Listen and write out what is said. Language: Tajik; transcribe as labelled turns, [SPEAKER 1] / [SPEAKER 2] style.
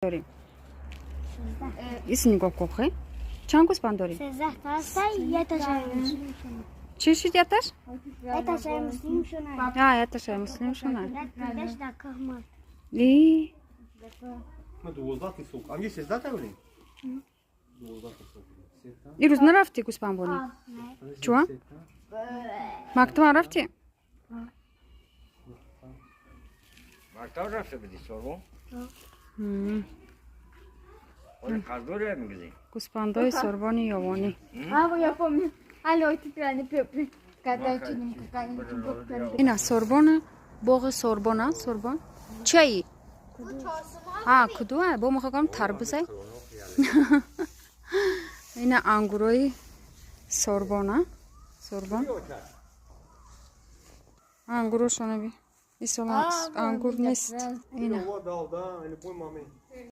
[SPEAKER 1] Дорӣ? Ис нигоҳ кун, хе, чанд гӯспанд дорӣ? Чӣ шид яташ? Яташай муслим шуна. И ирӯз нарафтӣ гӯспандбонӣ? Чуа, мактабам рафтӣ?
[SPEAKER 2] Мактаб рафта будӣ, Сорбон?
[SPEAKER 1] Гӯспандои Сорбони ёвонӣ. Ина Сорбона, боғи Сорбона. Сорбон чиаи? А кудуа бо мехоҳам, тарбузай. Ина ангурои Сорбона, Сорбон ангурошона би. Исола ангур нест. Ина.